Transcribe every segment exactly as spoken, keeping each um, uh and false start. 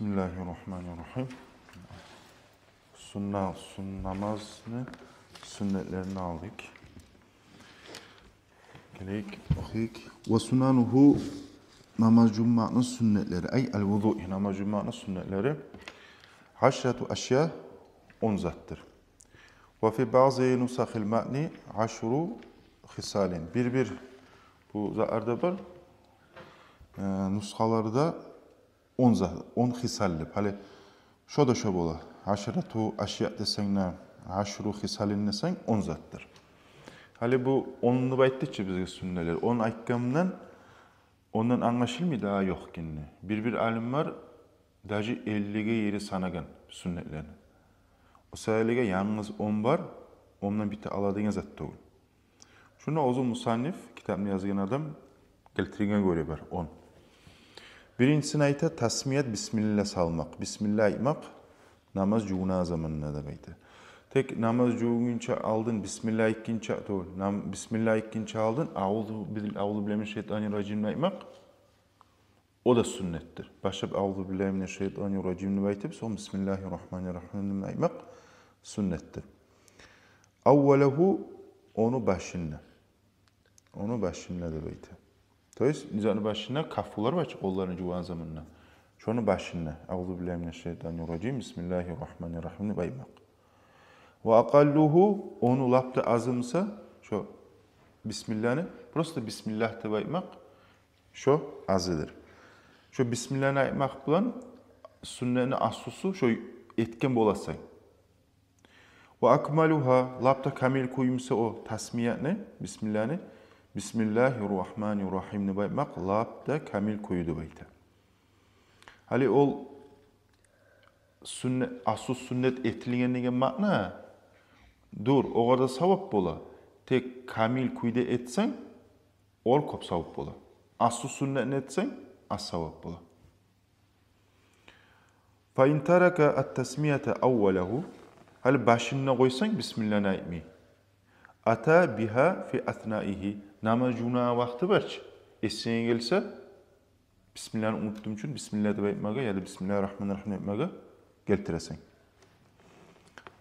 Бисмиллагьи ррагьмани ррагьим. Сунна, сун-, намазны сюннетлерин алдыкъ. Гелейик, охуйыкъ. Ва сунанугьу, намаз жувунмакъны сюннетлери. Ай, ал-вузуи, намаз жувунмакъны сюннетлери. Ашрату ашя, он затдыр. Ва фи баъзи нусахил матни ашру хисалин. Бир-бир бу затларда бар, э, нусхаларда он за-, он хисал деп. Гьали шо да шо бола. Ашрату ашя десенг де, ашру хисалин десенг, он затдыр. Гьали бу онну айтды чы бизге сюннелер. Он айтгъандан, ондан англашылмай дагъы ёкъ экенни. Бир-бир алим бар, даже эллиге ерли санагъан сюннетлени. О саялыгъа янгыз он бар, ондан бите ала деген зат тюгюл. Шунда оьзю мусанниф, китапны язгъан адам, гелтиргенге гёре бар он. Биринчисин айта, тасмият, бисмилла салмакъ, бисмилла айтмакъ намаз жувунагъан заманда деп айта. Тек намаз жувунгъунча алдын бисмилла айтгъынча, ту-, нам-, бисмилла айтгъынча алдын аузу бил-, аузу биллагьи мина шшайтани рражим деп айтмакъ, о да сюннетдир. Башлап аузу биллагьи мина шшайтани рражим деп айтып, сонг бисмиллагьи ррагьмани ррагьим деп айтмакъ сюннетдир. Аввалагьу, ону башында. Ону башында деп айта. То есть, не затны башында? Кафулар бар чы, къолларын жувагъан заманда. Шону башында. Аузу биллагьи мина шшайтани рражим, бисмиллагьи ррагьмани ррагьим деп айтмакъ. Ва акъаллугьу, ону лап да азы буса, шо бисмилланы, просто бисмиллагь деп айтмакъ, шо азыдыр. Шо бисмилланы айтмакъ булан сюннетни аслусу шо этген боласан. Ва акмалугьа, лап да камил кюю буса о тасмиятны, бисмилланы, бисмиллагьи ррагьмани ррагьим деп айтмакъ лап да камил кюю деп айта. Гьали ол сюнне-, аслу сюннет этилген деген маъна дюр, огъар да савап бола. Тек камил кюйде этсенг, ол кёп савап бола. Аслу сюннетни этсенг, аз савап бола. Фа ин тарака ат-тасмията аввалагьу, гьали башында къойсанг бисмилланы айтмай, ата бигьа фи аснаигьи, намаз жувунагъан вакъти бар чы, эсинге гелсе, бисмилланы унутдум учун, бисмилла деп айтмагъа яда бисмиллагьи ррагьмани ррагьим деп айтмагъа гелтиресен.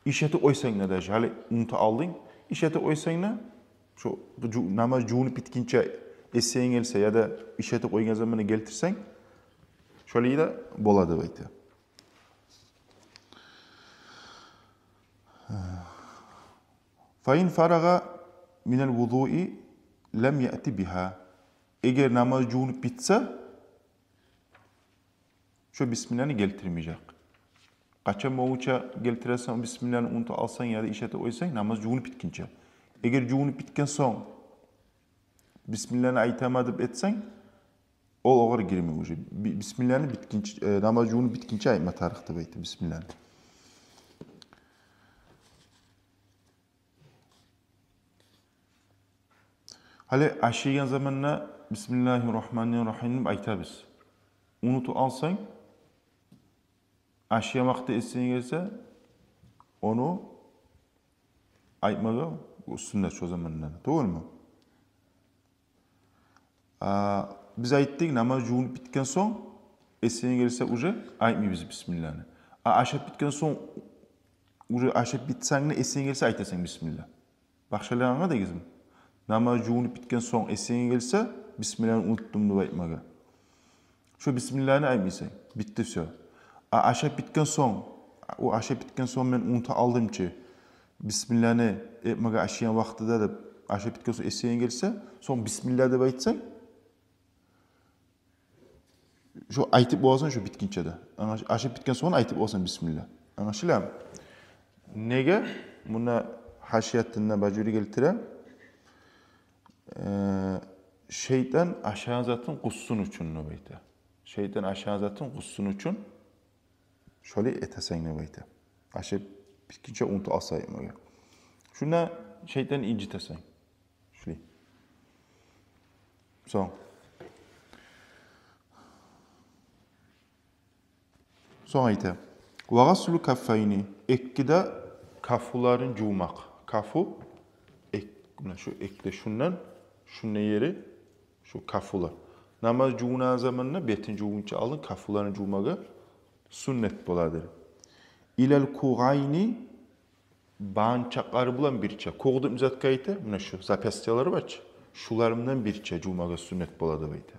Иш этип къойсанг да, даже гьали унутуп алдынг, иш этип къойсанг да, шо жу-, намаз жувунуп битгинче эсинге гелсе яда иш этип къойгъан заманда гелтирсенг, шолай да бола деп айта. Фа ин фарагъа минал вузуи лам яъти бигьа. Эгер намаз жувунуп битсе, шо бисмилланы гелтирмежек. Къачан болгъунча гелтиресен бисмилланы, унутуп алсанг яда иш этип къойсанг, намаз жувунуп битгинче. Эгер жувунуп битген сонг бисмилланы айтаман деп этсенг, ол огъар гирмей уже. Би-, бисмилланы битгинче, э, намаз жувунуп битгинче айтма тарыкъ деп айта бисмилланы. Гьали ашайгъан заманда бисмиллагьи ррагьмани ррагьим деп айтабыз. Унутуп алсанг, ашайгъан вакъти эсинге гелсе, ону айтмагъа сюннет шо заманда, тюгюлмю? А, биз айтдыкъ, намаз жувунуп битген сонг эсинге гелсе, уже айтмайбыз бисмилланы. А ашап битген сонг, уже ашап битсенг де, эсинге гелсе, айтасан бисмилла. Башгъалыгъын англадыгъызмы? Намаз жувунуп битген сонг эсинге гелсе, бисмилланы унутдум деп айтмагъа, шо бисмилланы айтмайсан. Битди, всё. А ашап битген сонг, о ашап битген сонг мен унутуп алдым чы бисмилланы этмеге ашайгъан вакътиде деп, ашап битген сонг эсинге гелсе, сонг бисмилла деп айтсанг, шо айтып боласан, шо битгинче де. Англаш-, ашап битген сонг айтып боласан бисмилла. Англашыламы? Неге? Муна гьашиятында Бажури гелтире. Э, шайтан ашагъан затын къуссун учун деп айта. Шайтан ашагъан затын къуссун учун шолай этесен деп айта. Ашап битгинче унутуп алса айтмагъа. Шунда шайтанны инжитесен. Шулай. Сонг. Сонг айта: «Ва гъаслу каффайни». Эки де кафуларын жувмакъ. Кафу, эк-, муна шу эки де шундан, шунда ери, шу кафулар. Намаз жувунагъан заманда бетин жувгъунча алдын кафуларын жувмагъа суннат боладыр. Илал куъайни, багъанчакълары булан бирче. Куъ деп затгъа айта, муна шу запястьялар бар чы, шулар булан бирче жувмагъа суннат бола деп айта.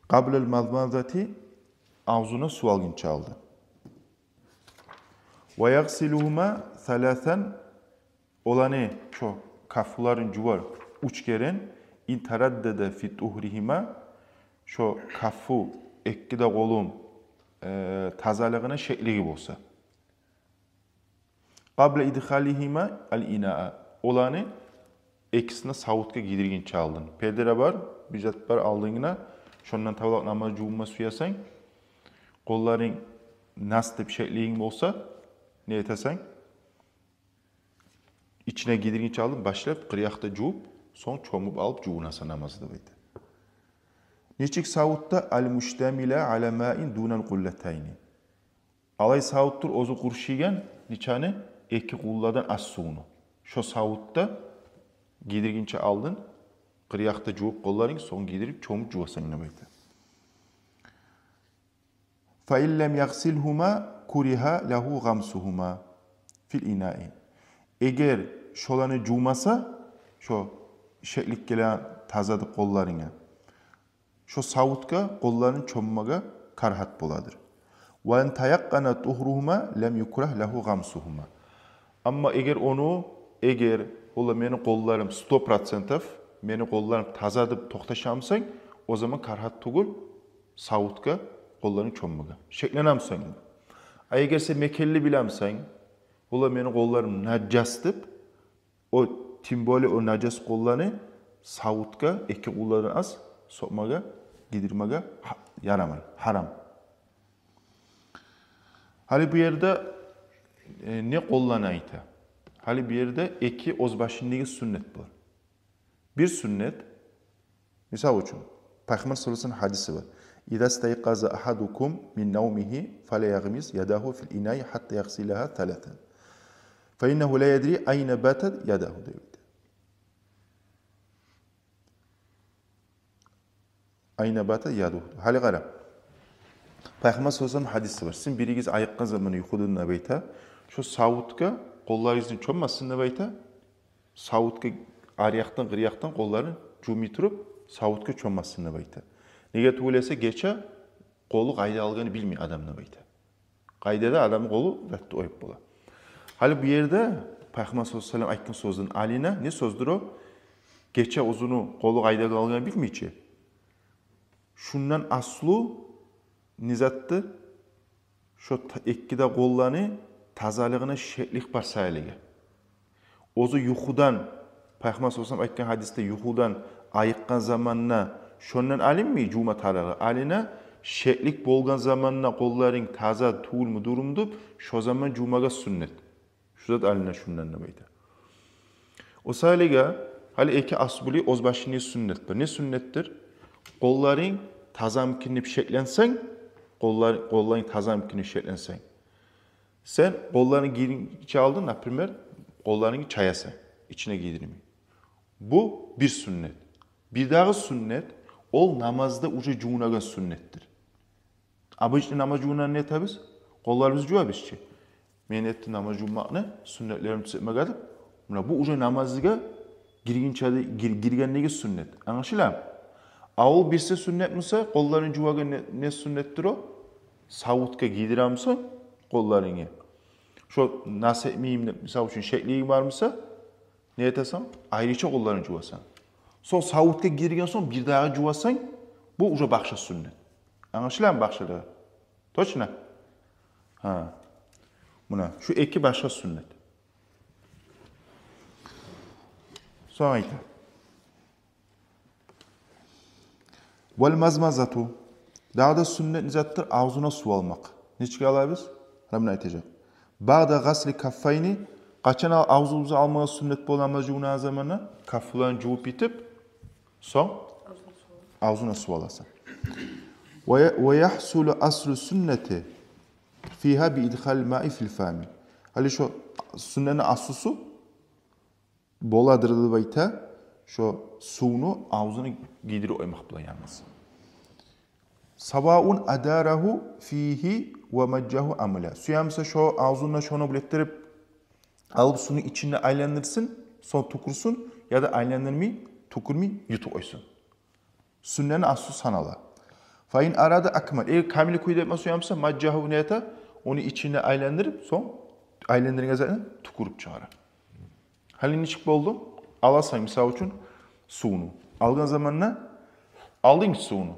Къаблал мазмазати, авзуна сув алгъынча алды. Ва ягъсилугьума саласан, оланы, шо каффуларын жувар уьч керен, ин тараддада фи тугьригьима, шо каффу, эки де къолун, э, тазалыгъына шеклиги болса. Къабла идхалигьима ал инаа, оланы экисин де савутгъа гийдиргинче алдын. Перде бар, бир зат бар алдынгда, шондан табалакъ намаз жувунма сюесен, къолларынг нас деп шеклигинг болса, не этесен? Ичине гийдиргинче алдын башлап къырыякъда жувуп, сонг чомуп алып жувунасан намазда деп айта. Нечик савутда? Ал муштамила ала маин дунал къуллатайни. Алай савутдур оьзю къуршайгъан нечаны, эки къулладан аз сувну. Шо савутда гийдиргинче алдын къырыякъда жувуп къолларынг, сонг гийдирип чомуп жувасан деп айта. Фа ин лам ягъсилгьума куригьа лагьу гъамсугьума фил инаи. Эгер шоланы жувмаса, шо шеклик геле таза деп къолларынга, шо савутгъа къолларын чоммагъа карагьат боладыр. Ва ин таякъкъана тугьругьума лам юкрагь лагьу гъамсугьума. Амма эгер ону, эгер, ола, мени къолларым сто процентов, мени къолларым таза деп токъташамсан, о заман карагьат тюгюл савутгъа къолларын чоммагъа. Шекленемсен. А эгер сен мекенли билемсен, ола, мени къолларым нажас деп, о, тем более о нажас къолланы савутгъа эки къулладан аз сокъмагъа, гийдирмеге гьа-, ярамай, гьарам. Гьали бу ерде, э, не къолланы айта? Гьали бу ерде эки оьзбашындагъы суннат бар. Бир суннат, мисал учун, Пайхаммар саллаллагьу алайгьи ва саллам гьадиси бар: «Иза стайкъаза агьадукум мин навмигьи фала ягъмис ядагьу фил инаи гьатта ягъсилагьа саласан. Фа иннагьу ла ядри айна батат ядагьу», — деп айта. Айна батат ядагьу. Гьали къара. Пайхаммар саллаллагьу алайгьи ва саллам гьадиси бар: «Сен биригиз айыкъгъан заман юхудан, — деп айта, — шо савутгъа къолларыгъызны чоммасын, — деп айта, — савутгъа аръякъдан, къырыякъдан къолларын жувмай туруп, савутгъа чоммасын, — деп айта. — Неге тюгюл эсе гече къолу къайда къалгъанны билмей адам, — деп айта. — Къайда да адамны къолу затда къоюп бола». Гьали бу ерде Пайхаммар саллаллагьу алайгьи ва саллам айтгъан сёзден алына, не сёздюр о? Гече оьзюню къолу къайда къалгъанны билмей чи. Шундан аслу не затды? Шо та-, эки де къолланы тазалыгъына шеклик бар саялыгъа. Оьзю юхудан, Пайхаммар саллаллагьу алайгьи ва саллам айтгъан гьадисде, юхудан айыкъгъан заманда шондан алынмай жувма тарыгъы. Алына, шеклик болгъан заманда къолларынг таза тюгюлмю, дюрмю деп, шо заман жувмагъа суннат. Шу зат алына шундан, деп айта. О саялыгъа гьали эки аслу оьзбашындагъы суннат бар. Не суннатдыр? Къолларынг тазамыкен деп шекленсенг, къоллар-, къолларынг тазамыкен деп шекленсенг, сен къолларынгны гийдиргинче алдын, например, къолларынгны чаясан, ичине гийдирмей. Бу бир суннат. Бирдагъы суннат, ол намазда уже жувунагъан суннатдыр. Обычный намаз жувунагъанда не этебиз? Къолларыбызны жувабыз чы. Мен этдим намаз жувунмакъны суннатларын тюзетмеге деп. Муна бу уже намазгъа гиргинче де, гир-, гиргендеги суннат. Англашыламы? А ол бирси суннат буса, къолларын жувагъан не, не суннатдыр о? Савутгъа гийдиремисен къолларынгны, шо нас этмейим деп, мисал учун, шеклигинг бармыса, не этесен? Айрыча къолларынгны жувасан. Сонг савутгъа гирген сонг бирдагъы жувасан, бу уже башгъа суннат. Англашыламы башгъалыгъы? Точно? Гьа. Муна шу эки башгъа суннат. Сонг айта. Вал мазмазату. Дагъы да суннат не затдыр? Авзуна сув алмакъ. Нечик алабыз? Гьана муна айтажакъ. Баъда гъасли каффайни. Къачан ал-, авзубузгъа алмагъа суннат бола намаз жувунагъан заманда? Каффуларын жувуп битип, сонг авзуна сув аласан. Ва я-, ва ягьсулу аслу суннати фигьа би идхалил маи фил фами. Гьали шо суннатны аслусу боладыр деп айта, шо сувну авзуна гийдирип къоймакъ булан янгыз. Саваун адарагьу фигьи ва мажжагьу ам ла. Сюе буса шо авзунда шону булеттирип алып сувну ичинде айландырсын, сонг тюкюрсюн, яда айландырмай, тюкюрмей, ютуп къойсун. Суннаны аслу санала. Фа ин арада акмала. Эгер камил кюйде этме сюе буса, мажжагьу, не эте, ону ичинде айландырып, сонг айландыргъан затны тюкюрюп чыгъара. Гьали нечик болду? Аласан, мисал учун, сувну. Алгъан заманда алдынг сувну.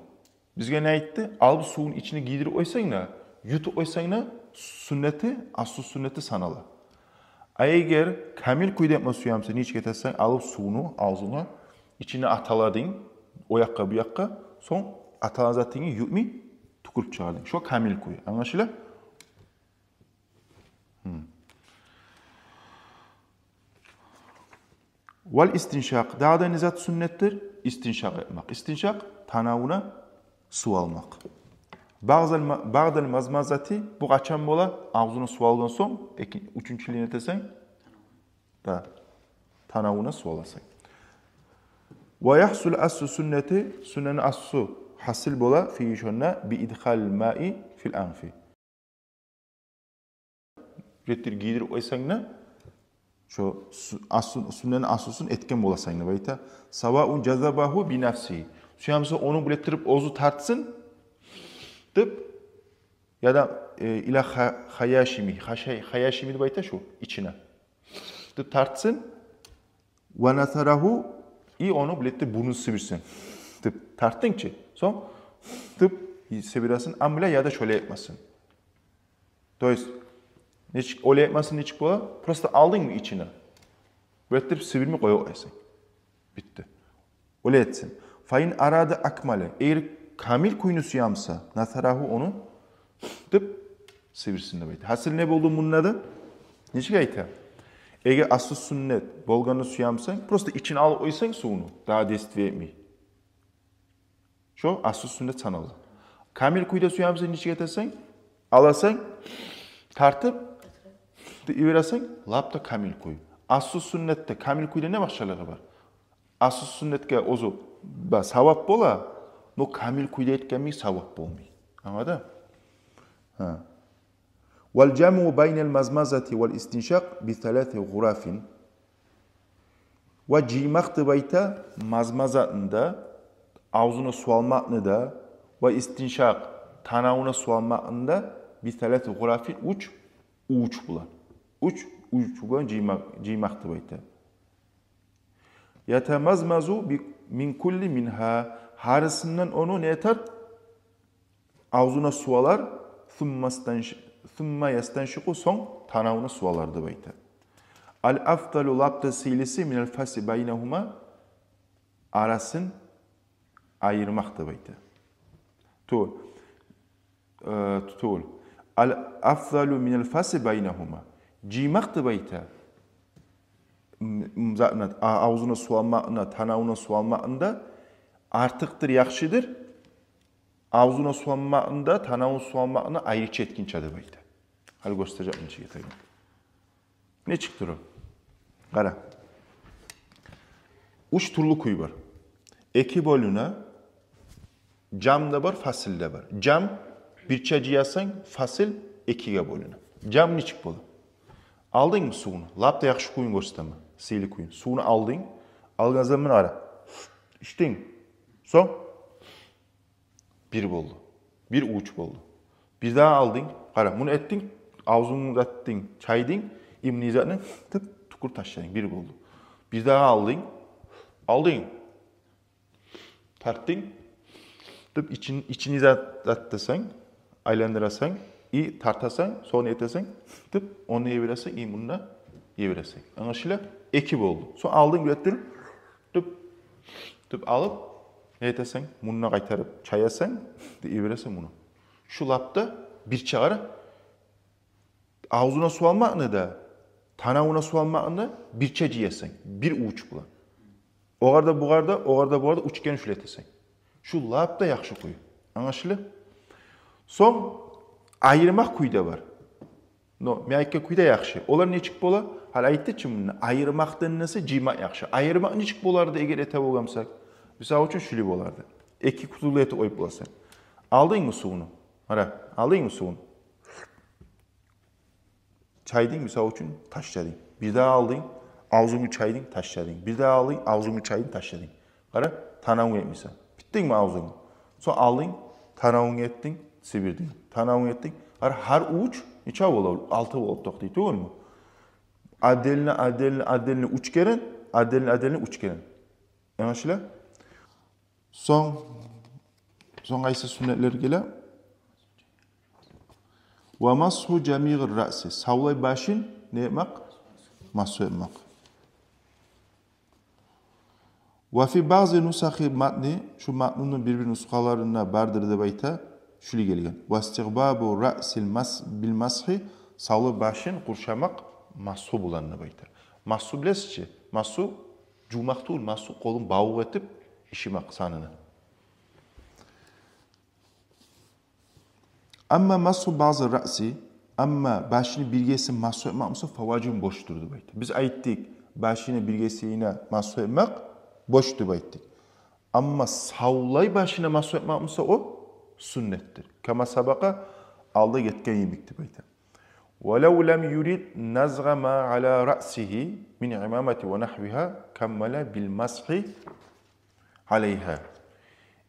Бизге не айтды? Алып сувну ичине гийдирип къойсанг да, ютуп къойсанг да, суннаты, аслу суннаты санала. А эгер камил кюйде этме сюе буса, нечик этесен? Алып сувну авзунга, ичине аталадынг, о якъгъа, бу якъгъа, сонг аталагъан затынгны ютмай, тюкюрюп чыгъардынг. Шо камил кюй. Англашыла? Гьм. Вал истиншакъ. Дагъы да не зат суннатдыр? Истиншакъ этмек. Истиншакъ — танавуна сув алмакъ. Баъдал ма-, баъдал мазмазати, бу къачан бола? Авзуна сув алгъан сонг, эки, уьчюнчюлей не этесен? Да, танавуна сув аласан. Ва ягьсул аслу суннати, суннаны аслу гьасил бола, фигьи, шонда, би идхалил маи фил анфи. Булеттирип гийдирип къойсанг да, шо су-, аслу-, суннаны аслусун этген боласан деп айта. Саваун жазабагьу би нафсигьи. Сюе буса ону булеттирип оьзю тартсын деп, яда, э, ила ха-, хаяшими, хашай-, хаяшими деп айта шо ичине. Деп тартсын. Ва насарагьу, и ону булеттирип бурнун сибирсин. Деп тартдынг чы. Сонг деп сибиресен, ам ла, яда шолай этмесен. То есть, нечик, олай этмесен нечик бола? Просто алдынгмы ичине, булеттирип сибирмей къоюп къоясан. Битди. Олай этсин. Фа ин арада акмала. Эгер камил кюйню сюе буса, насарагьу, ону деп сибирсин деп айта. Гьасил не болду мунда да? Нечик айта? Эгер аслу суннат болгъанны сюе бусанг, просто ичине алып къойсанг сувну, дагъы действие этмей, шо аслу суннат санала. Камил кюйде сюе бусанг, нечик этесен? Аласан, тартып, ибересен, лап да камил кюй. Аслу суннатда камил кюйде не башгъалыгъы бар? Аслу суннатгъа оьзю ба-, савап бола, но камил кюйде этгенми савап болмай. Англадынг? Гьа. Вал жаму байнал мазмазати вал истиншакъ би саласи гъурафин. Ва жыймакъ деп айта мазмазаны да, авзуна сув алмакъны да, ва истиншакъ, танавуна сув алмакъны да, би саласи гъурафин, уьч увуч булан. Уьч увуч булан жыймакъ, жыймакъ деп айта. Ятамазмазу би-, мин кулли мингьа. Гьарисинден ону не этер? Авзуна сув алар, сумма станш-, сумма ястаншикъу, сонг танавуна сув алар деп айта. Ал афдалу, лап да сыйлысы, минал фасли байнагьума, арасын айырмакъ деп айта. Ту-, э, тутугъул. Ал афдалу минал фасли байнагьума. Жыймакъ деп айта. М, м, затны, а, авзуна сув алмакъны, танавуна сув алмакъны да артыкъдыр, яхшыдыр авзуна сув алмакъны да, танавуна сув алмакъны айрыча этгинче деп айта. Гьали гёрсетежекмен нечик этегенин. Нечик тура? Къара. Уьч тюрлю кюй бар. Эки бёлюне, жам да бар, фасил де бар. Жам бирче жыясан, фасил экиге бёлюне. Жам нечик бола? Алдынгмы сувну? Лап да яхшы кюйюн гёрсетемен, сыйлы кюйюн. Сувну алдынг, алгъан заман, къара, ичдинг. Сонг бир болду. Бир увуч болду. Бирдагъы алдынг, къара, муну этдинг, авзунгну затдынг, чайдынг, имни затны тып, тюкюр ташладынг, бир болду. Бирдагъы алдынг, алдынг, тартдынг, тып, ичин, ичини зат, зат этесен, айландырасан, и тартасан, сонг этесен, тып, ону ибересен, и мунда ибересен. Англашыла? Эки болду. Сонг алдынг булеттирип, тып, тып алып, не этесен? Мунда къайтарып чаясан, ибересен муну. Шу лап да бирче, къара, авзуна сув алмакъны да, танавуна сув алмакъны да бирче жыясан, бир увуч булан. Огъар да, бугъар да, огъар да, бугъар да уьч керен шулай этесен. Шу лап да яхшы кюй. Англашыла? Сонг айырмакъ кюй де бар. Но мен айтгъан кюй де яхшы. Олар нечик бола? Гьали айтды чы мунда, айырмакъдан эсе жыймакъ яхшы. Айырмакъ нечик болар эди, эгер эте болгъан бусакъ? Мисал учун, шулай болар эди. Эки кутулу этип къоюп боласан. Алдынгмы сувну? Къара, алдынгмы сувну? Чайдынг, мисал учун, ташладынг. Бирдагъы алдынг, авзунгну чайдынг, ташладынг. Бирдагъы алдынг, авзунгну чайдынг, ташладынг. Къара, танавунг этмейсен. Битдингми авзунгну? Сонг алдынг, танавунг этдинг, сибирдинг. Танавунг этдинг. Къара, гьар уч нече бола? Алты болуп токътай, тюгюлмю? Отдельно, отдельно, отдельно уч керен, отдельно, отдельно уч керен. Англашыла? Сонг, сонг къайсы сюннетлер геле? Ва масгьу жамиъир раъси. Савлай башын не этмек? Масгьу этмек. Ва фи баъзи нусахил матни, шу матнуну бир-бир нусхаларында бардыр деп айта, шулай гелген. Ва истигьбабу раъсил мас-, бил масгьи, савлай башын къуршамакъ масгьу булан деп айта. Масгьу билесиз чи? Масгьу жувмакъ тюгюл, масгьу къолун бавукъ этип ишимакъ санына. Амма масгьу баъзи раъси, амма башыны бир гесегин масгьу этмек буса, фаважибун, борчдур деп айта. Биз айтдыкъ, башыны бир гесегине масгьу этмек борч деп айтдыкъ. Амма савлай башына масгьу этмек буса, о сюннетдир. Кама сабакъа, алда гетген йимик деп айта. Валав лам юрид назъа ма ала раъсигьи мин имамати ва нагьвигьа, каммала бил масгьи алайгьа.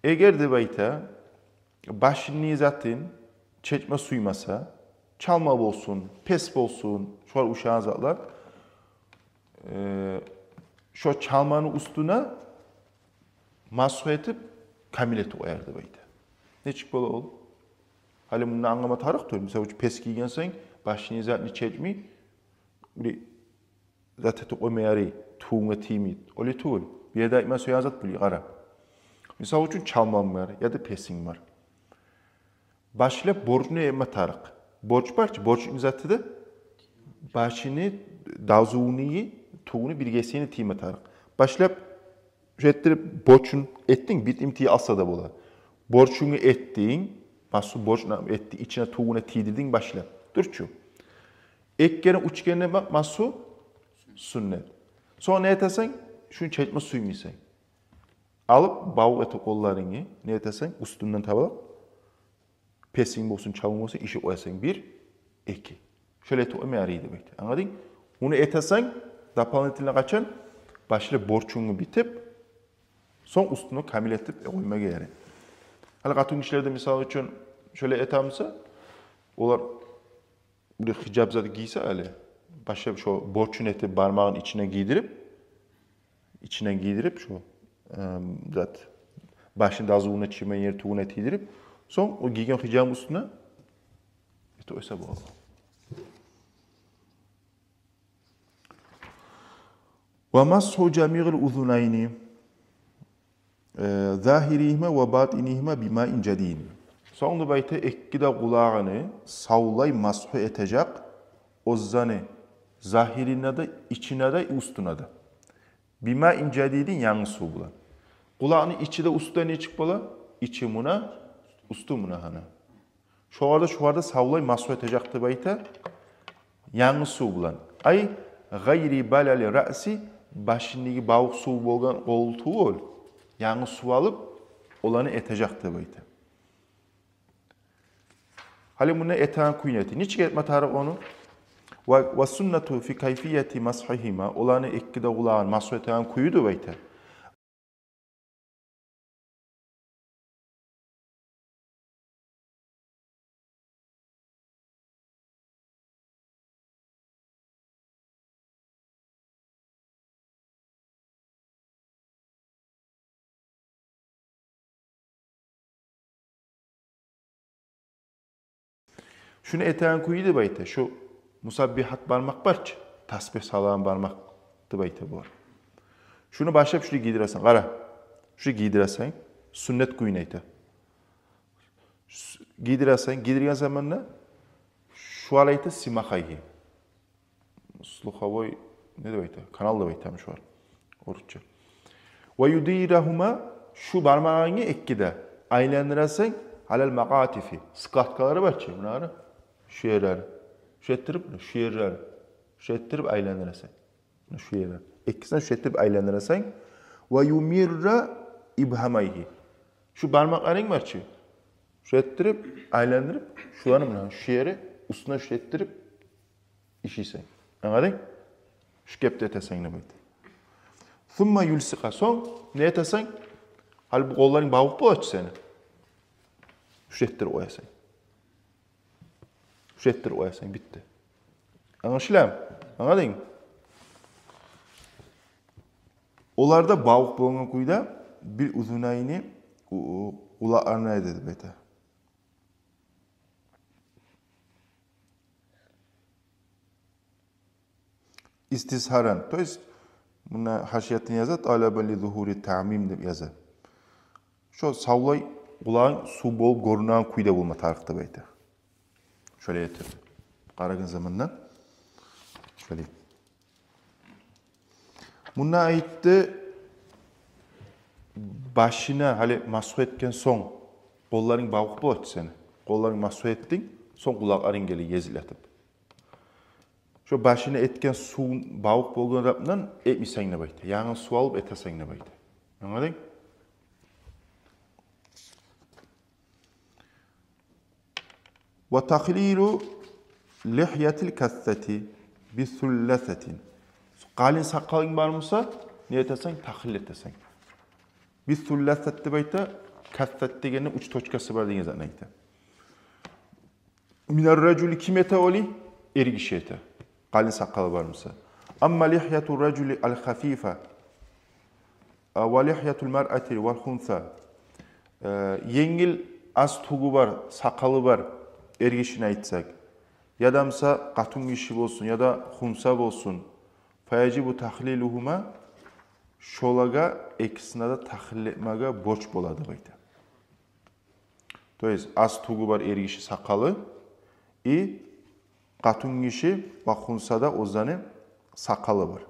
Эгер деп айта, башыны затын чечме сюймесе, чалма болсун, пес болсун, шолар ушагъан затлар, э, шо чалманы уьстюне масгьу этип, камил этип къояр деп айта. Нечик бола ол? Гьали мунда англама тарыкъ тюгюл. Мисал учун, пес гийгенсен, башыны затын чечмей, бир зат этип къойма ярай, тюгюнге тиймей. Олай тюгюл. Бу ерде айтма сюеген зат булай, къара. Мисал учун, чалманг бар яда песинг бар. Башлап борчну этме тарыкъ. Борч бар чы, борчну заты да башыны дазуну, тюгюню бир гесегине тийме тарыкъ. Башлап шо этдирип борчун этдинг, бир йимик тие алса да бола. Борчунгну этдинг, масгьу борчну этдинг, ичине, тюгюне тийдирдинг башлап. Дюр чю. Эки керен, уьч керен этмек масгьу сюннет. Сонг не этесен? Шуну чечме сюймейсен. Алып, бавукъ этип къолларынгны, не этесен? Уьстюнден табалап, песинг болсун, чалманг болсун, ишип къоясан. Бир, эки. Шолай этип къойма ярай деп айта. Англадынг? Муну этесен дополнительно къачан? Башлап борчунгну битип, сонг уьстюне камил этип, э, къоймагъа ярай. Гьали къатынгишилер де, мисал учун, шолай этемисе, олар бир хижаб зат гийсе гьали, башлап шо борчун этип, бармагъын ичине гийдирип, ичине гийдирип, шо, эм, зат, башыны дазуна тиймеген ер тюгюне тийдирип, сонг о гийген хижабны уьстюне этип къойса бола. Ва масгьу жамиъил узунайни, э, загьиригьима ва батинигьима бимаин жадидин. Сонг деп айта, эки де къулагъыны савлай масгьу этежек, оьзлени загьирине де, ичине де, уьстюне де. Бимаин жадидин, янгы сув булан. Къулакъны ичи де, уьстю де нечик бола? Ичи муна, уьстю муна гьана. Шогъар да, шогъар да савлай масгьу этежек деп айта, янгы сув булан. Ай гъайри балали раъси, башындагъы бавукъ сув болгъан къол тюгюл, янгы сув алып, оланы этежек деп айта. Гьали мунда этеген кюйню айта. Нечик этме тарыкъ ону? Ва, ва суннату фи кайфияти масгьигьима, оланы эки де къулагъын масгьу этеген кюйю деп айта. Шуну этеген кюйю деп айта, шу мусаббигьат бармакъ бар чы, тасбигь салагъан бармакъ деп айта булар. Шуну башлап шулай гийдиресен, къара. Шулай гийдиресен, суннат кюйню айта. С-, гийдиресен, гийдирген заманда шулар айта симахайгьи. Слуховой, не деп айта? Канал деп айтамы шулар орусча? Ва юдирагьума, шу бармагъынгны эки де айландырасан, алал макъатифи, складкалары бар чы, муна къара, шу ерлери. Шу этдирип, шу ерлери. Шу этдирип айландырасан. Муна шу ерлери. Экисин шу этдирип айландырасан. Ва юмирра ибгьамайгьи. Шу бармакъларынг бар чы, Шулай этдирип, айландырып, шуланы муна шу ери уьстюне шулай этдирип ишийсен. Англадынг? Шу кепде этесен деп айта. Сумма юлсикъа, сонг не этесен? Гьали бу къолларынг бавукъ бола чы сени. Шулай этдирип къоясан. Шулай этдирип къоясан, битди. Англашыламы? Англадынг? Олар да бавукъ болгъан кюйде бил узунайни, къу-, къу-, къулакъларына эди деп айта. Истизгьаран. То есть, муна гьашиятын яза, талабан ли зугьури таъмим деп яза. Шо савлай къулагъынг сув болуп гёрюнеген кюйде болма тарыкъ деп айта. Шолай этип къарагъан заманда. Шолай. Мунда айтды, башына гьали масгь этген сонг, къолларынг бавукъ бола чы сени. Къолларынг масгь этдинг, сонг къулакъларынг геле гезиклетип. Шо башына этген сув бавукъ болгъан затдан этмейсен деп айта. Янгы сув алып этесен деп айта. Англадынг? Ва тахлилу лихьятил кассати бисулласатин. Къалын сакъалынг бар буса, не этесен? Тахлил этесен. Бисулласат деп айта, кассат дегенде уьч точкасы бар деген затны айта. Минар ражули, ким эте оли? Эргиши эте. Къалын сакъалы бар буса. Амма лихьятур ражули ал хафифа, а, ва лихьятул маръати вал хунса. Э, енгил аз тюгю бар, сакъалы бар эргишини айтсакъ, яда буса къатын гиши болсун, яда хунса болсун. Фаяжибу тахлилугьума, шолагъа экисине де тахлил этмеге борч бола деп айта. То есть, аз тюгю бар эргиши сакъалы, и къатын гиши ва хунсада оьзлени сакъалы бар.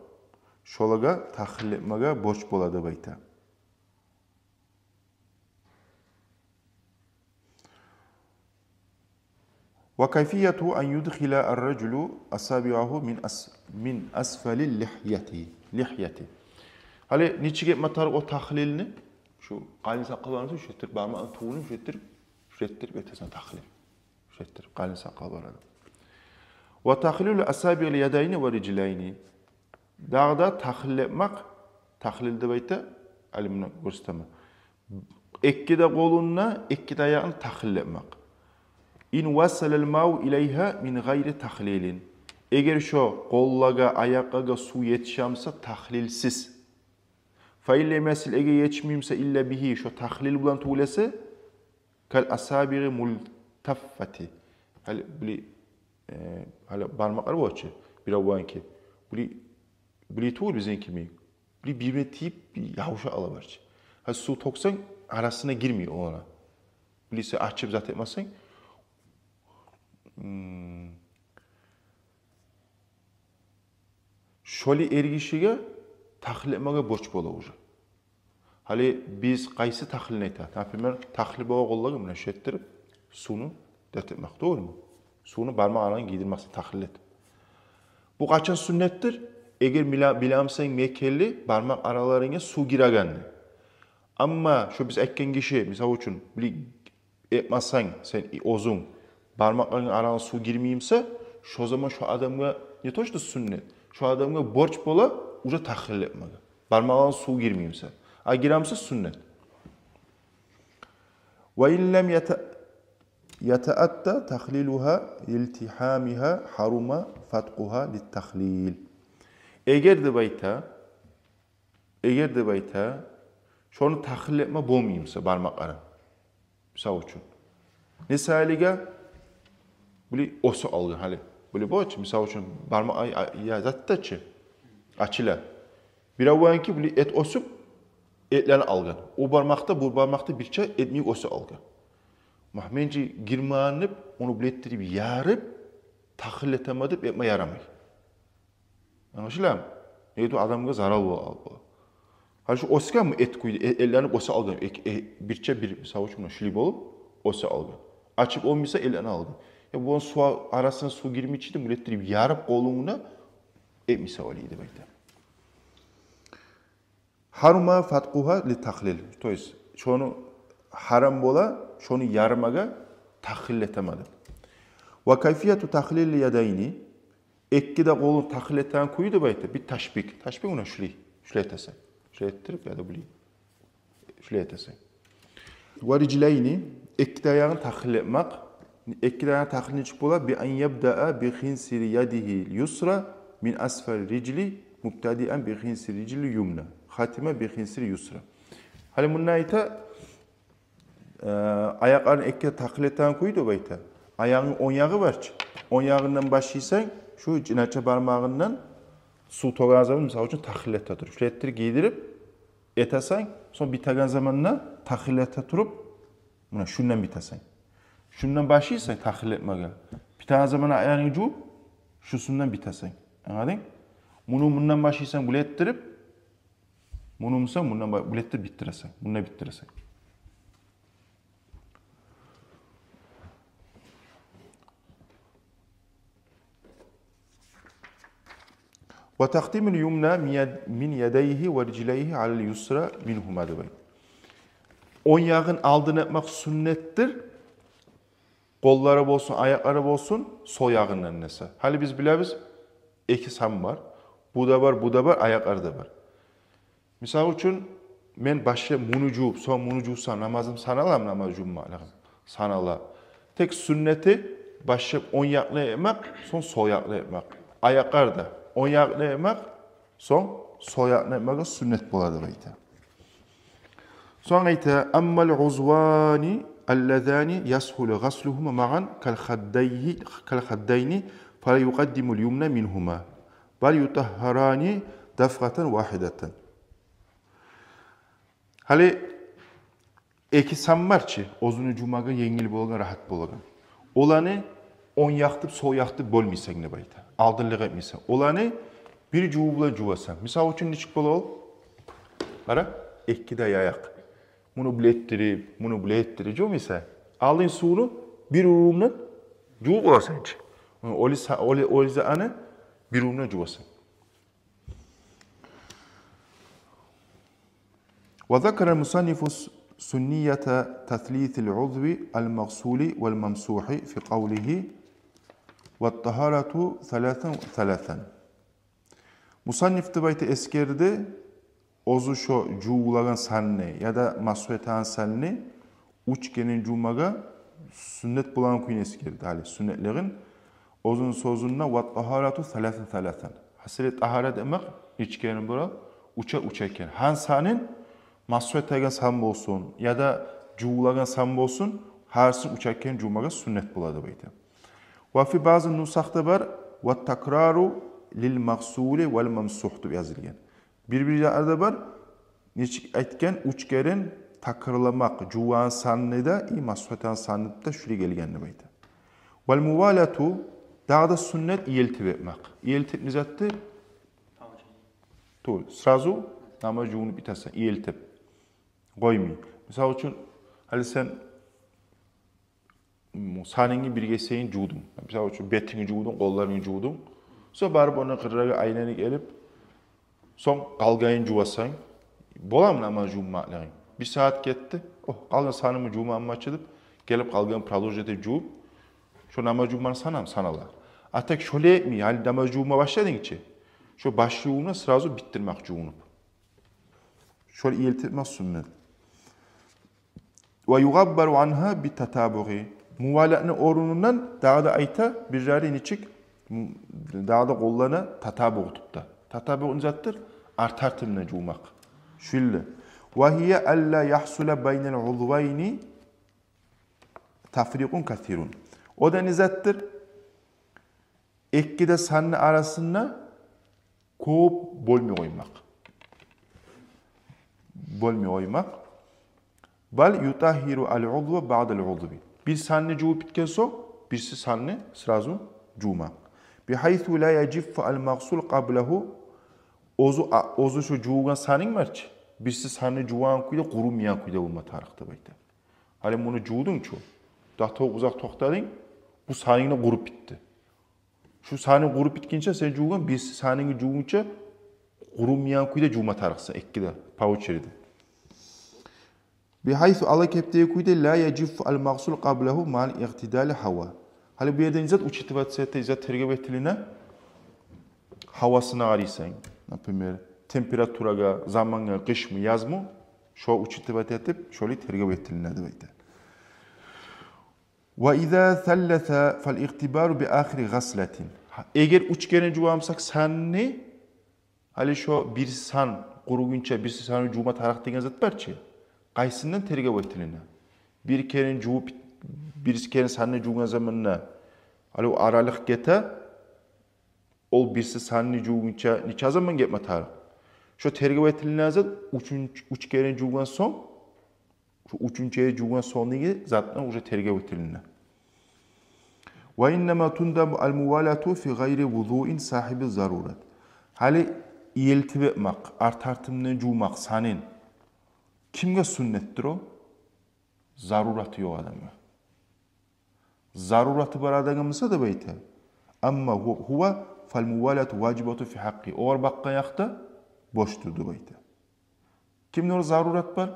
Шолагъа тахлил этмеге борч бола деп айта. Ва кайфияту ан юдхила ар-ражулу асабиагьу мин ас-, мин асфали лихьяти, лихьяти. Гьали нечик этме тарыкъ о тахлилни? Шу къалын сакъалларыбызны шулай этдирип, бармакъны тюбюн шулай этдирип, шулай этдирип этесен тахлил. Шулай этдирип, къалын сакъал бар адам. Ва тахлилу асабиил ядайни ва рижлайни. Дагъы да тахлил этмек, тахлил деп айта, алимлер гёрсетемен. Эки де къолун да, эки де аягъын тахлил этмек. Ин васалал мау илайгьа мин гъайри тахлилин. Эгер шо къоллагъа, аякълагъа сув етише буса тахлилсиз. Фа ин лам ясил, эгер етишмей буса, илла бигьи, шо тахлил булан тюгюл эсе, кал асабиил мультаффати. Гьали, били, э, гьали бармакълар бола чы, биревнюки. Били, били тюгюл бизин кими. Били бир-бирине тийип, бир явуша къала бар чы. Гьали сув тёксенг, арасына гирмей оланы. Били сен ачып зат этмесенг, м, шоли эргишиге тахлил этмеге борч бола уже. Гьали биз къайсы тахлилни айта? Например, тахлил бола къоллагъа муна шулай этдирип, сувну зат этмек, тюгюлмю? Сувну бармакъ араларынга гийдирмексен тахлил этип. Бу къачан сюннетдир? Эгер биле-, биле бусанг мекенли бармакъ араларынга сув гирегенни. Амма шо биз айтгъан гиши, мисал учун, били этмесенг, сен и-, оьзюнг, бармакъларынгны араларына сув гирмей буса, шо заман шо адамгъа не то что сюннет, шо адамгъа борч бола уже тахлил этмеге. Бармакъларына сув гирмей буса. А гире буса сюннет. Ва ин лам ята-, ятаатта тахлилугьа лилтигьамигьа гьарума фаткъугьа литтахлил. Эгер деп айта, эгер деп айта, шону тахлил этме болмай буса бармакъларын. Мисал учун. Не саялыгъа? Били оьсюп алгъан гьали. Били бола чы, мисал учун, бармакъ ай-, ай-, я затда чы, ачыла. Биревнюки били эт оьсюп, этленип алгъан. О бармакъда, бу бармакъда бирче этмей оьсюп алгъан. Магь, мен чи гирмагъан деп, ону били этдирип ярып, тахлил этемен деп этме ярамай. Англашыламы? Неге тюгюл адамгъа зарал бола, бола. Гьали шо оьсгенми эт кюйде, э-, этленип оьсюп алгъан, э-, э-, бирче бир, мисал учун, муна шулай болуп оьсюп алгъан. Ачып болмай буса этленип алгъан. Я бу ону сув, арасына сув гирмей чи деп, били этдирип ярып къолунгну, этмесе олай деп айта. Гьарума фаткъугьа литтахлил. То есть, шону гьарам бола шону ярмагъа тахлил этеме деп. Ва кайфияту тахлилил ядайни, эки де къолну тахлил этеген кюю деп айта, бир ташбик. Ташбик муна шулай, шулай этесен. Шулай этдирип яда булай. Шулай этесен. Ва рижлайни, эки де аягъын тахлил этмек. Эки де аягъын тахлил нечик бола? Би ан ябдаа би хинсири ядигьил юсра мин асфали рижли, мубтадиан би хинсири рижли юмна, хатиман би хинсири юсра. Гьали мунда айта, э, аякъларын эки де тахлил этеген кюй деп айта. Аягъынгны онг ягъы бар чы. Онг ягъындан башлайсан, шу чынача бармагъындан сув тёгеген заман, мисал учун, тахлил эте туруп, шулай этдирип гийдирип этесен, сонг битеген заманда тахлил эте туруп, муна шундан битесен. Шундан башлайсан тахлил этмеге. Битеген заманда аягъынгны жувуп, шусундан битесен. Англадынг? Муну мундан башлайсан булай этдирип, муну буса мундан ба-, булай этдирип битдиресен. Мунда битдиресен. Ва такъдимул юмна мин яд-, мин ядайгьи ва рижлайгьи алал юсра мингьума деп айта. Онг ягъын алдын этмек сюннетдир. Къоллары болсун, аякълары болсун, сол ягъындан эсе. Гьали биз билебиз, эки сан бар. Бу да бар, бу да бар, аякълар да бар. Мисал учун, мен башлап муну жувуп, сонг муну жувсам, намазым саналамы, намаз жувунмакълыгъым? Санала. Тек сюннети башлап онг якълы этмек, сонг сол якълы этмек. Аякълар да онг якълы этмек, сонг сол якълы этмеге сюннет бола деп айта. Сонг айта: аммал узвани аллазани ясгьулу гъаслугьума магъан кал хаддайгьи, кал хаддайни, фала юкъаддимул юмна мингьума, бал ютагьгьарани дафгъатан вагьидатан. Гьали эки сан бар чы, оьзюню жувмагъа енгил болагъан, рагьат болагъан. Оланы онг якъ деп, сол якъ деп бёлмейсен деп айта. Алдынлыкъ этмейсен. Оланы бир жувув булан жувасан. Мисал учун, нечик бола ол? Къара, эки де аякъ. Муну булай этдирип, муну булай этдирип жувмайсан. Алдын сувну бир урумдан жувуп аласан чы. Олай са-, олай, олай затны бир урумдан жувасан. Ва закара мусаннифу с-, суннията таслисил узви ал магъсули вал мамсухи фи къавлигьи: ва тагьарату саласан саласан. Мусанниф деп айта, эсгерди оьзю шо жувулагъан санны яда масгь этеген санны уьч керен жувмагъа сюннет болагъан кюйню эсгерди. Гьали сюннетлигин, оьзюню сёзюнде: ва тагьарату саласан саласан. Гьасили, тагьарат демек нече керен бола? Уьчер, уьчер керен. Гьар санын, масгь этеген сан болсун яда жувулагъан сан болсун, гьарисин уьчер керен жувмагъа сюннет бола деп айта. Ва фи баъзи нусахда бар: ва такрару лил магъсули вал мамсух деп язылгъан. Бир-бир ерде бар, нечик айтгъан, уьч керен такрарламакъ жувагъан санны да, и масгь этеген санны да, шулай гелген деп айта. Вал мувалату, дагъы да сюннет иелтип этмек. Иелтип не затды? Ту, сразу намаз жувунуп битесен, иелтип. Къоймай. Мисал учун, гьали сен М, санынгны бир гесегин жувдунг. Мисал учун, бетингни жувдунг, къолларынгны жувдунг. Сонг барып ону къыррагъа айланып гелип, сонг къалгъанын жувасан. Боламы намаз жувунмакълыгъынг? Бир сагьат гетди. О, къалгъан санымны жувмагъанман чы деп, гелип къалгъанын продолжать этип жувуп, шо намаз жувмагъан санамы? Санала. А так шолай этмей, гьали намаз жувма башладынг чы, шо башлавундан сразу битдирмек жувунуп. Шолай иелтип этмек сюннет. Ва югъаббару ангьа бит татабугъи. Мувалатны орнундан дагъы да айта, бирлери нечик, м, дагъы да къоллана татабугъ деп де. Татабугъ не затдыр? Арт-артындан жувмакъ. Шулай. Ва гьия алла яхсула байнал узвайни тафрикъун касирун. О да не затдыр? Эки де санны арасында кёп бёлмей къоймакъ. Бёлмей къоймакъ. Бал ютагьгьиру ал узва баъдал узви. Бир санны жувуп битген сонг, бирси санны сразу жувмакъ. Бигьайсу ла яжиффу ал магъсул къаблагьу. Оьзю, а, оьзю шо жувгъан санынг бар чы, бирси санны жувгъан кюйде, къурумайгъан кюйде болма тарыкъ деп айта. Гьали муну жувдунг чу, дагъы токъ-, узакъ токътадынг, бу санынг да къуруп битди. Шу санынг къуруп битгинче, сен жувгъан бирси санынгны жувгъунча, къурумайгъан кюйде жувма тарыкъсан, эки де, по очереди. بحيث, алай кепдеги кюйде, لا يجف المغسول قبله مع اعتدال الهواء. Гьали бу ерде не зат учитываться эте, не зат тергев этилине? Гьавасына къарайсан, например, температурагъа, замангъа, къышмы, язмы, шо учитывать этип, шолай тергев этилине деп айта. وإذا ثلث فالاعتبار بآخر غسلة. Эгер уьч керен жувамсакъ санны, гьали шо бир сан къуругъунча бир санны жувма тарыкъ деген зат бар чы. Къайсындан тергев этилине? Бир керен жувуп, бир керен санны жувгъан заманда, гьали о аралыкъ гете, ол бирси санны жувгъунча нече заман гетме тарыкъ? Шо тергев этилинеген зат уьчюнч-, уьч керен жувгъан сонг, шо уьчюнчю керен жувгъан сонгдагъы затны уже тергев этилине. وإنما تندب الموالاة في غير وضوء صاحب الضرورة. Гьали иелтип этмек, арт-артындан жувмакъ санын кимге сюннетдир о? Зарураты ёкъ адамгъа. Зарураты бар адамгъа буса деп айта. أما هو, هو فالموالاة واجبة في حقه. Огъар бакъгъан якъда борчдур деп айта. Кимде о зарурат бар?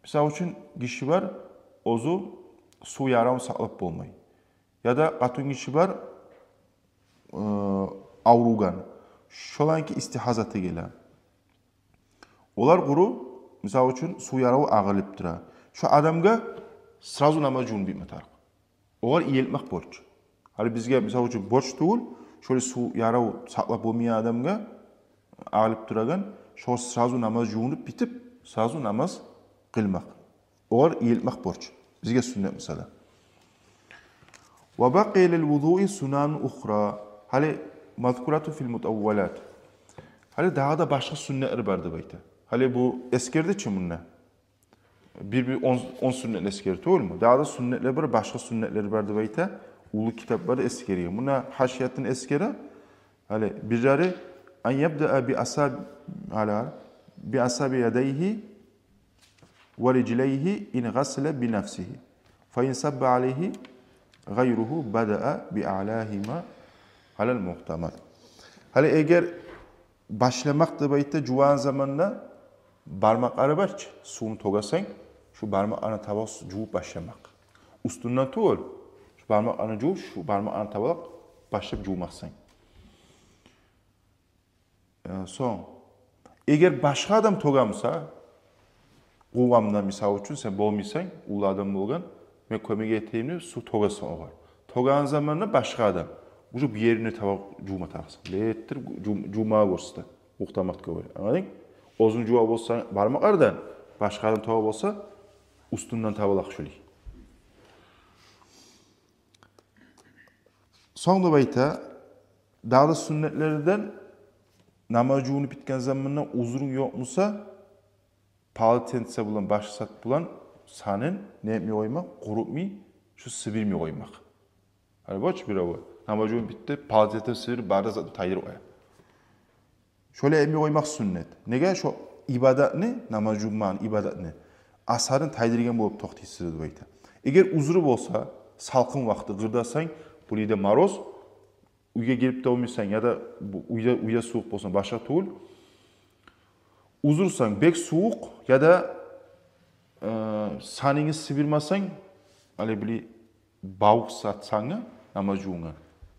Мисал учун, гиши бар, оьзю сув яравун сакълап болмай. Яда къатынгиши бар, э, авругъан. Шолайынки истигьазаты геле. Олар къуру, мисал учун, сув яраву агъылып тура. Шо адамгъа сразу намаз жувунуп битме тарыкъ. Огъар иелтмек борч. Гьали бизге, мисал учун, борч тюгюл, шолай сув яраву сакълап болмайгъан адамгъа агъылып турагъан, шогъар сразу намаз жувунуп битип, сразу намаз къылмакъ. Огъар иелтмек борч. Бизге сюннет буса да. وبقي للوضوء سنن أخرى. Гьали مذكورة في المطولات. Гьали дагъы да башгъа сюннетлер бар деп айта. Гьали бу эсгерди чи мунда. Бир-бир он, он сюннет эсгерди, тюгюлмю? Дагъы да сюннетлер бар, башгъа сюннетлер бар деп айта. Уллу китапларда эсгерген. Муна гьашиятын эсгере. Гьали бирлери: أن يبدأ بأصاب-, على, بأصابع يديه ورجليه إن غسل بنفسه، فإن صب عليه غيره بدأ بأعلاهما على المعتمد. Гьали эгер башламакъ деп айта, жувагъан заманда бармакълары бар чы, сувну тёгесен, шу бармакъларына таба жувуп башламакъ. Уьстюнден тюгюл, шу бармакъларына жувуп, шу бармакъларына табалакъ башлап жувмакъсан. Э, сонг, эгер башгъа адам тёге буса, къувамда, мисал учун, сен болмайсан, уллу адам болгъан, мен кёмек этейим деп, сув тёгесен огъар. Тёгеген заманда башгъа адам, уже бу ерине таба жувма тарыкъсан. Леттир жув-, жувмагъа гёрсете, муътамадгъа гёре. Англадынг? Оьзюнг жува болса бармакълардан, башгъа адам тёге болса, уьстюнден табалакъ шулай. Сонг деп айта, дагъы да сюннетлерден, намаз жувунуп битген заманда узрунг ёкъ буса, полотенце булан, башгъа зат булан санын не этмей къоймакъ, къурутмай, шу сибирмей къоймакъ. Гьали бар чы бирев, намаз жувунуп битди, полотенце сибирип, бары да затны тайдырып къоя. Шолай этмей къоймакъ сюннет. Неге? Шо ибадатны, намаз жувунмагъан ибадатны асарын тайдыргъан болуп токътайсыз деп айта. Эгер узру болса, салкъын вакъти къырдасан, бу ерде мороз, уьйге гирип де болмайсан, яда бу уьйде, уьйде сувукъ болса, башгъа тюгюл. Узрусанг, бек сувукъ, яда, э, санынгны сибирмесенг, гьали били бавукъ сатсанг намаз жувунга,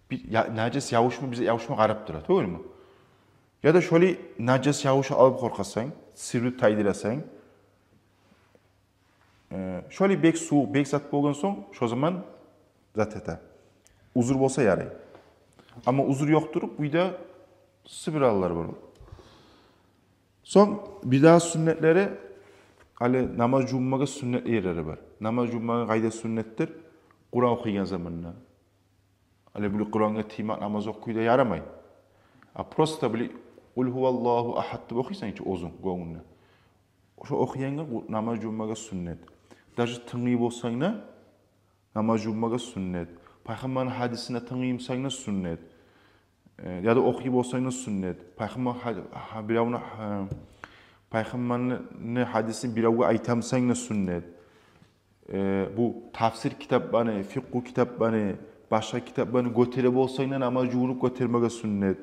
бир я-, нажас явушму, бир зат явушму къарап тура, тюгюлмю? Яда шолай нажас явуш алып къоркъасан, сибирип тайдырасан, э, шолай бек сувукъ, бек зат болгъан сонг, шо заман зат эте. Узур болса ярай. Амма узур ёкъ туруп, уьйде сибиралар бар. Сонг бир дагъы сюннетлери, гьали намаз жувунмагъа сюннет ерлери бар. Намаз жувунмагъа къайда сюннетдир? Къуран охуйгъан заманда. Гьали били Къурангъа тиймек намаз охуйгъанда ярамай. А просто били «Къул гьуваллагьу агьад» деп охуйсан чы оьзюнг гёнгюлюнде. Шо охуйгъангъа къу-, намаз жувунмагъа сюннет. Даже тынглай болсанг да, намаз жувунмагъа сюннет. Пайхаммарны гьадисине тынглай бусанг да сюннет. Э, яда охуй болсанг да сюннет. Пайхаммар гьа-, гьа-, биревню, гьа, Пайхаммарны гьадисин биревге айта бусанг да сюннет. Э, бу тафсир китапланы, фикъгьу китапланы, башгъа китапланы гётере болсанг да, намаз жувунуп гётермеге сюннет.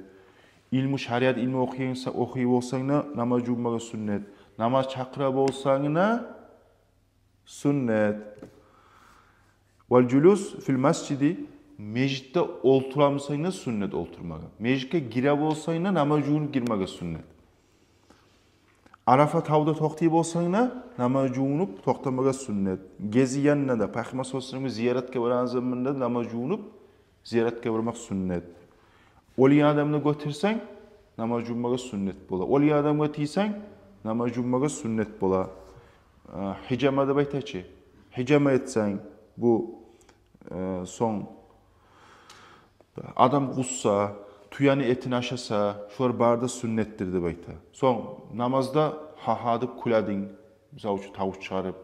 Илму шариат илму охуйса-, охуй болсанг да, намаз жувунмагъа сюннет. Намаз чакъыра болсанг да, Суннат. Вал жулус фил масжиди, межитде олтурамысанг да суннат олтурмагъа. Межитге гире болсанг да намаз жувунуп гирмеге суннат. Арафа тавда токътай болсанг да намаз жувунуп токътамагъа суннат. Гези янына да, Пайхаммар саллаллагьу алайгьи ва салламгъа зияратгъа барагъан заманда намаз жувунуп зияратгъа бармакъ суннат. Оьлген адамны гётерсенг, намаз жувунмагъа суннат бола. Оьлген адамгъа тийсенг, намаз жувунмагъа суннат бола. Э, хижама деп айта чы. Хижама этсенг, бу, э, сонг адам къусса, тюени этин ашаса, шолар бары да суннатдыр деп айта. Сонг намазда гьа-гьа деп кюлединг, мисал учун, тавуш чыгъарып,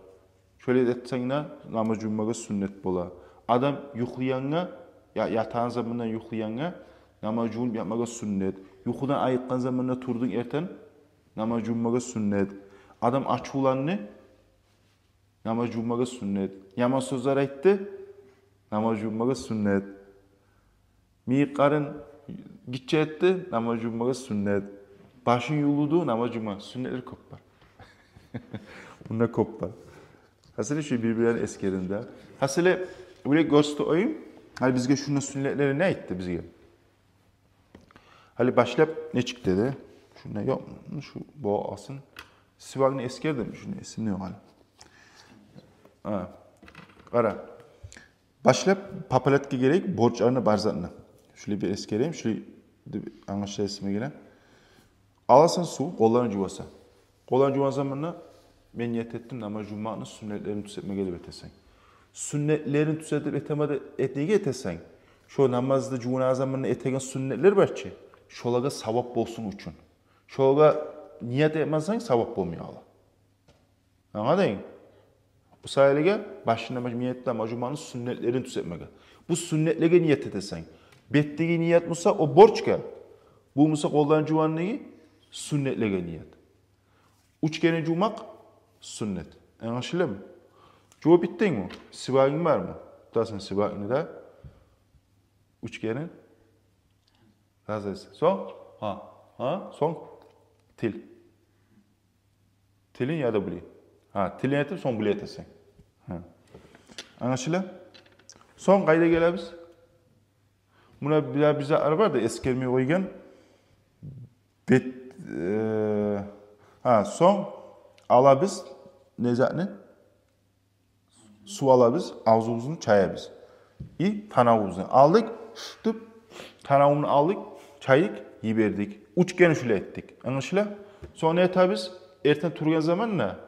шолай этсенг де намаз жувунмагъа суннат бола. Адам юхлайгъангъа, я-, ятагъан заманда юхлайгъангъа намаз жувунуп ятмагъа суннат. Юхудан айыкъгъан заманда турдунг эртен, намаз жувунмагъа суннат. Адам ачувланды, намаз жувунмагъа суннат. Яман сёзлер айтды, намаз жувунмагъа суннат. Мийикъ къарын гиччи этди, намаз жувунмагъа суннат. Башын юлуду, намаз жувунмагъа. Суннатлар кёп бар. Мунда кёп бар. Гьасили, шу бир-бирлерин эсгеринде. Гьасили, булай гёрсете къоюм. Гьали бизге шунда суннатлары не айтды бизге? Гьали башлап нечик деди? Шунда ёкъму? Шу бо алсын. Сивакны эсгердим, шунда эсимде ёкъ гьали. Гьа. Къара. Башлап по порядку гирейик, борчланы бар затны. Шулай бир эсгерейим, шулай деп англашыла эсиме геле. Аласан сув, къолларынгны жувасан. Къолларынгны жувгъан заманда мен ният этдим намаз жувмакъны суннатларын тюзетмеге деп этесен. Суннатларын тюзетип этеме де, эт, неге этесен? Шо намазда жувунагъан заманда этеген суннатлар бар чы, шолагъа савап болсун учун. Шолагъа ният этмесенг, савап болмай къала. Англадынг? Бу саялыгъа башында ният намаз жувмакъны суннатларын тюзетмеге. Бу суннатлагъа ният этесен. Бетдеги ният буса о борчгъа. Бу буса къолларын жувгъандагъы суннатлагъа ният. Уьч керен жувмакъ суннат. Англашыламы? Жувуп битдингми? Сивагинг бармы? Тутасан сивагингни де. Уьч керен. Разница. Сонг? Гьа. Гьа? Сонг? Тил. Тилин яда булай. Гьа, тилин этип, сонг булай этесен. Гьа. Англашыла? Сонг къайда гелебиз? Муна бир, бир затлар бар да, эсгермей къойгъан. Бет, э, гьа, сонг алабыз не затны? Сув алабыз, авзубузну чаябыз. И танавубузну алдыкъ, туп, танавубузну алдыкъ, чайдыкъ, йибердик. Уьч керен шулай этдик. Англашыла? Сонг не этебиз? Эртен тургъан заманда,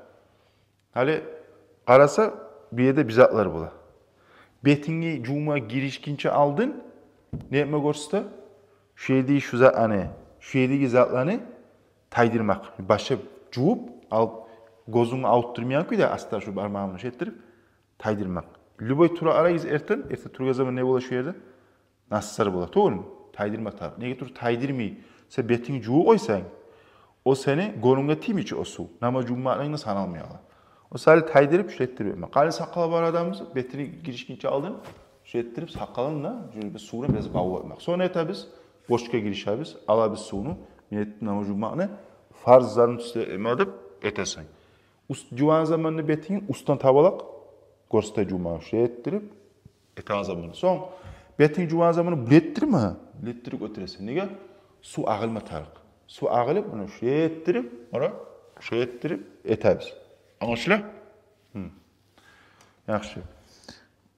гьали къараса, бу ерде бир затлар бола. Бетинги жувма гиришгинче алдын не этме гёрсете? Шу ердеги шу затланы, шу ердеги затланы тайдырмакъ. Башлап жувуп, алып, гёзюнгню авуртдурмайгъан кюйде, астар шу бармагъынгны шу этдирип, тайдырмакъ. Любой тура арайгъыз эртен, эртен тургъан заман не бола шу ерде? Наслар бола, тюгюлмю? Тайдырма тарыкъ. Неге тюгюл тайдырмай? Сен бетинги жувуп къойсанг, о сени гёнюнге тиймей чи о сув. Намаз жувмакъынг да саналмай къала. О саялы тайдырып, шу этдирип этмек. Къалын сакъалы бар адам буса, бетине гиришгинче алдын, шу этдирип, сакъалын да, жюрюп, сувну бираз бавлап этмек. Сонг не этебиз? Борчгъа гиришебиз, алабыз сувну, мен этдим намаз жувмакъны, фарзларын тюзетме деп этесен. Уьст, жувагъан заманда бетинги уьстден табалакъ гёрсете жувмагъа, шу этдирип, этеген заманда. Сонг бетинг жувагъан заманда булай этдирме, булай этдирип гётересен. Неге? Сув агъылма тарыкъ. Сув агъылып, муна шу этдирип, муна шу этдирип этебиз. Англашыла? Гьм. Яхшы.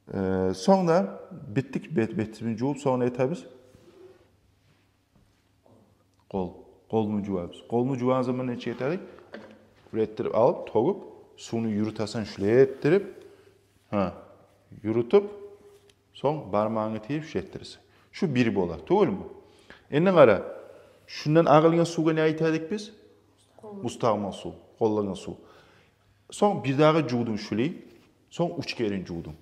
Э, сонг да битдик, бет, бетибизни жувуп, сонг да этебиз. Къол. Къолну жувабыз. Къолну жувагъан заман нечик этедик? Булай этдирип алып, тёгюп, сувну юрютесен шулай этдирип, гьа, юрютюп, сонг бармагъынга тийип шулай этдиресен. Шу бир бола, тюгюлмю? Энни къара, шундан агъылгъан сувгъа не айта эдик биз? Къол. Мустагъмал сув, къоллангъан сув. Сонг бир дагъы жувдунг шулай, сонг уьч керен жувдунг.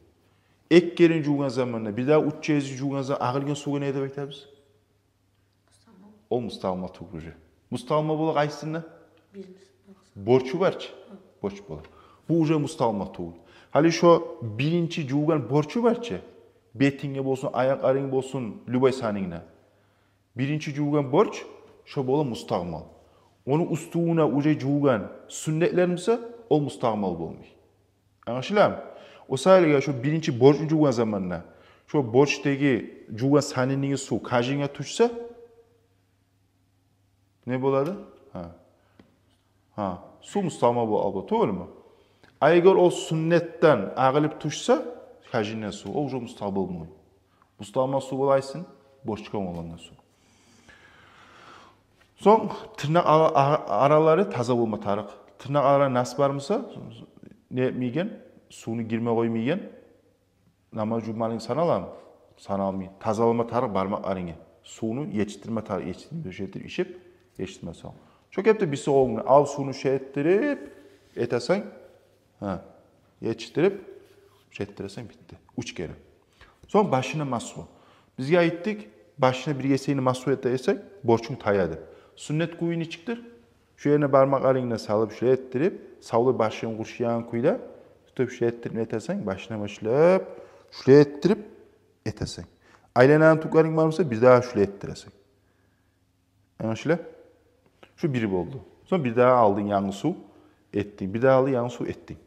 Эки керен жувгъан заманда, бир дагъы уьч керен жувгъан заманда агъылгъан сувгъа не деп айтабыз? Ол мустагъмал тюгюл уже. Мустагъмал бола къайсында? Биринчи. Борчу бар чы. Борч бола. Бу уже мустагъмал тюгюл. Гьали шо биринчи жувгъан борчу бар чы. Бетинге болсун, аякъларынг болсун, любой санынгда. Биринчи жувгъан борч, шо бола мустагъмал. Ону уьстюне уже жувгъан суннатлар буса, ол мустагъмал болмай. Англашыламы? О саялы эгер шо биринчи борчну жувгъан заманда, шо борчдагъы жувгъан санындагъы сув кажинге тюшсе, не болады? Гьа. Гьа, сув мустагьамал болуп къала, тюгюлмю? А эгер о суннатдан агъылып тюшсе, кажинден сув, о уже мустагьаб болмай. Мустагьамал сув бола къайсын? Борчгъа болгъанда сув. Сонг тырнакъ ара-, ара-, аралары таза болма тарыкъ. Тырнакъ аралары нас бар буса, не этмейген, сувну гирме къоймайгъан, намаз жувмагъанынг саналамы? Саналмай. Тазалама тарыкъ бармакъларынгны. Сувну етишдирме тарыкъ, етишдирме, етишдирип ишип, етишдирме сонг. Шо кепде бирси къолунг булан алып сувну шо этдирип этесен, гьа, етишдирип, шо этдиресен, битди. Уьч керен. Сонг башына масгьу. Биз де айтдыкъ, башына бир гесекни масгьу эте эсенг, борчунг тая деп. Суннат кюю нечикдир? Шо ерине бармакъларынгны салып, шулай этдирип, савлай башынгны къуршайгъан кюйде, тутуп шулай этдирип не этесен, башына башлап, шулай этдирип этесен. Айланагъан тюклеринг бар буса, бирдагъы шулай этдиресен. Англашыла? Шо бири болду. Сонг бирдагъы алдынг янгы сув, этдинг. Бирдагъы алдынг янгы сув, этдинг.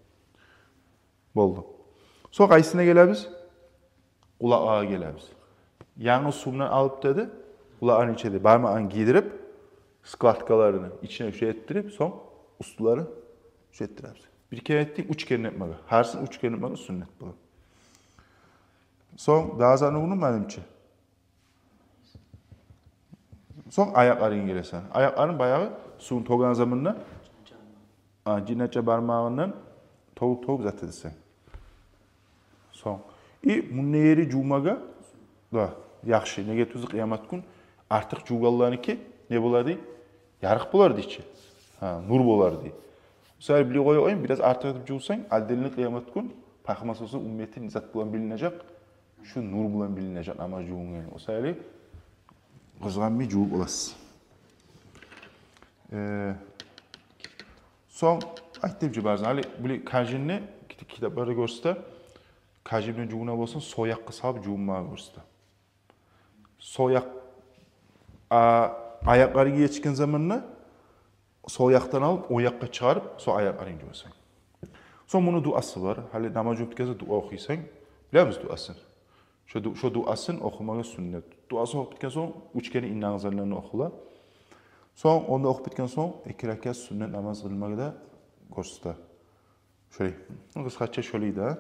Болду. Сонг къайсына гелебиз? Къулакълагъа гелебиз. Янгы сувундан алып деди, къулакъланы ичине бармагъын гийдирип, складкаларыны ичине шулай этдирип, сонг уьстюлерин шулай этдиребиз. Бир керен этдинг, уьч керен этмеге. Гьарисин уьч керен этмеге суннат бола. Сонг дагъы затны унутмадым чы. Сонг аякъларынга гелесен. Аякъларын баягъы сувну тёгеген заманда, а, жиннече бармагъынгдан тёгюп-тёгюп зат этесен. Сонг. И мунда ери жувмагъа да яхшы. Неге тюзю, къыямат гюн артыкъ жувгъанланыки не болар дей? Ярыкъ болар дей чи. Гьа, нур болар дей. Мисал, биле къоюп къояйым, бираз артыкъ этип жувсанг, отдельный къыямат гюн Пайхаммар саллаллагьу алайгьи ва саллам умметин зат булан билинежек, шу нур булан билинежек, намаз жувунгъан. О саялы къызгъанмай жувуп аласыз. Э, сонг айтдым чы барын. Гьали биле кажинни кит-, китапларда гёрсете, кажинни жувуна болсун, сол якъгъа салып жувунмагъа гёрсете. Сол якъ, а, аякъларынга етишген заманда сол якъдан алып, онг якъгъа чыгъарып, сонг аякъларынгны жувасан. Сонг муну дуасы бар. Гьали намаз жувуп битгенде дуа охуйсан. Билебиз дуасын. Шо ду-, шо дуасын охумагъа суннат. Дуасын охуп битген сонг, уьч керен инна анзалланы охула. Сонг, онда охуп битген сонг, эки ракаат суннат намаз къылмагъа да гёрсете. Шолай. Къысгъача шолай да.